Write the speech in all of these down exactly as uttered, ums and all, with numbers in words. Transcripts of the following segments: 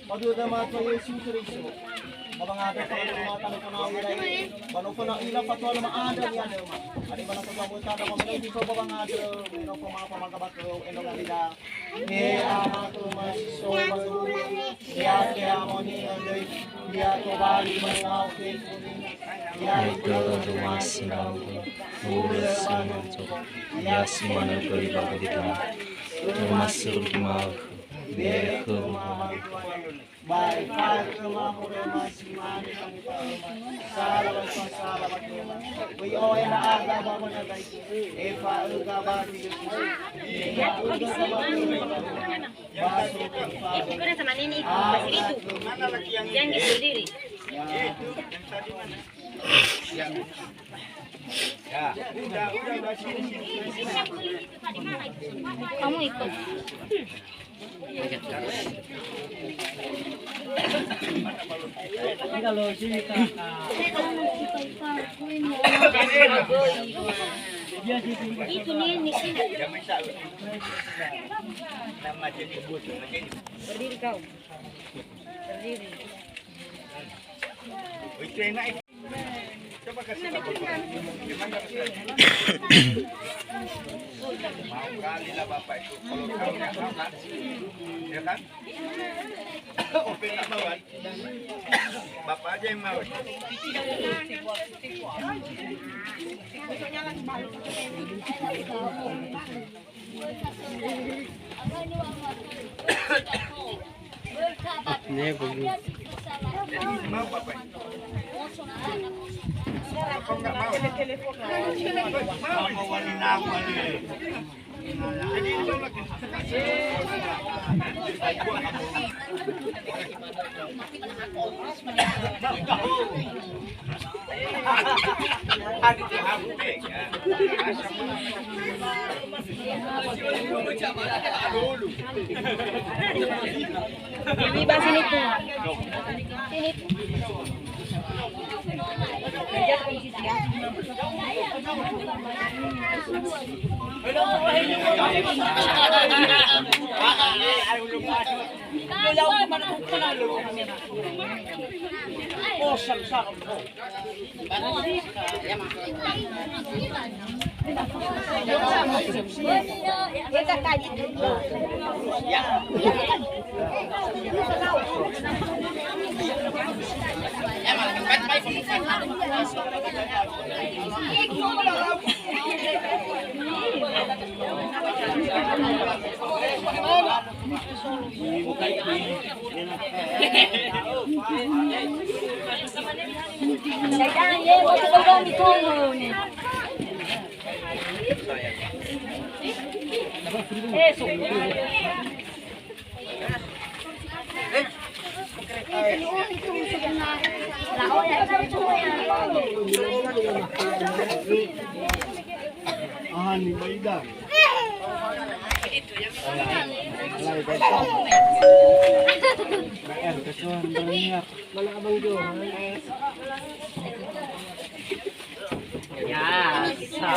Ba dua dama Tuhan Yesu Keriso. Ba wangandrö fa'aturung mata no fana ira. Ba no fana ira fatua nama ada ni ada ma. Ada mana fatua mata nama mana itu ba wangandrö. No koma apa maka bakau endo galida. He Ama Tuhan Yesu. Ya ke amoni andai. Ya tobali menau ke. Ya itu Tuhan Yesu. Udah sama coba. Ya si mana beri bagi kita. Termasuk mau. Itu kan sama nini itu, masih itu. Yang gitu sendiri. Kamu ikut. Itu nih, nih, sini. Berdiri kau. Berdiri. Mau kali lah Bapak itu kalau kau nggak makan, ya kan? Oke, nggak mau kan? Bapak aja yang mau. Ini, Bang, sini tuh. Sini tuh. Ani, Maida. Mana Abang Johan? Ya, sa.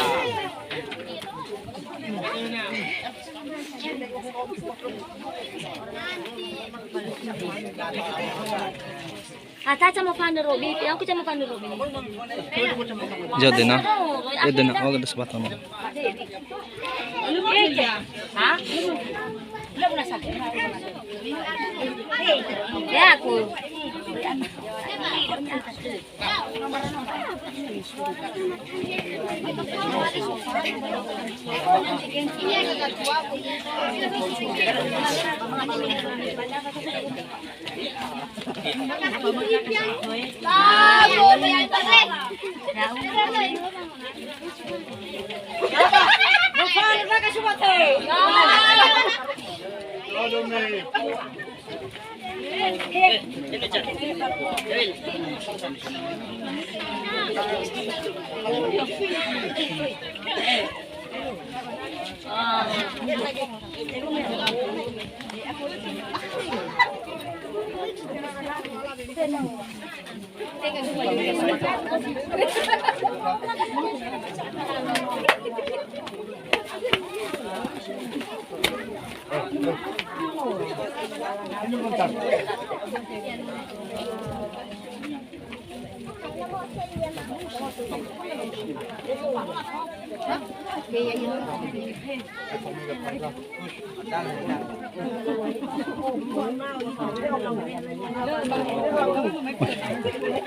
Ata cama fanö robi, aku cama fanö robi. Jadena. Edena, oh, ada sebatang. Ha? Ya, aku.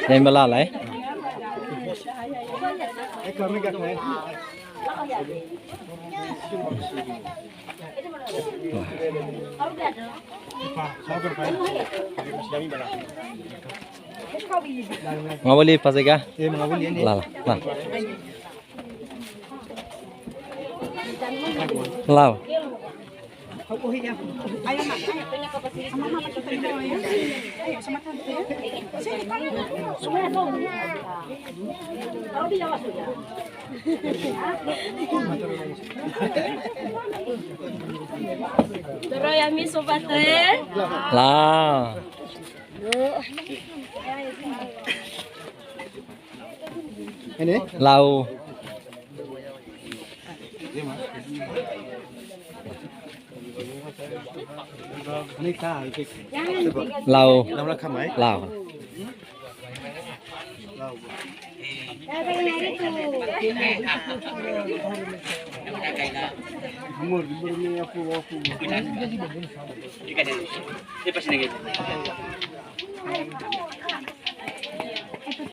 Yang melala, eh? Ngawali pas ega? Iya, mengawali ini. Lala, lala. Lau. Ayo, Mak. Ayo. Sama Mama kita ini, ya. Ayo, sama Tante, ya. Sini, Kak. Terus ya, Miss Sobat, eh? Lah. Ini? Lau. Ini kah? Lau. Lau, lau kamai? Lau. Lau.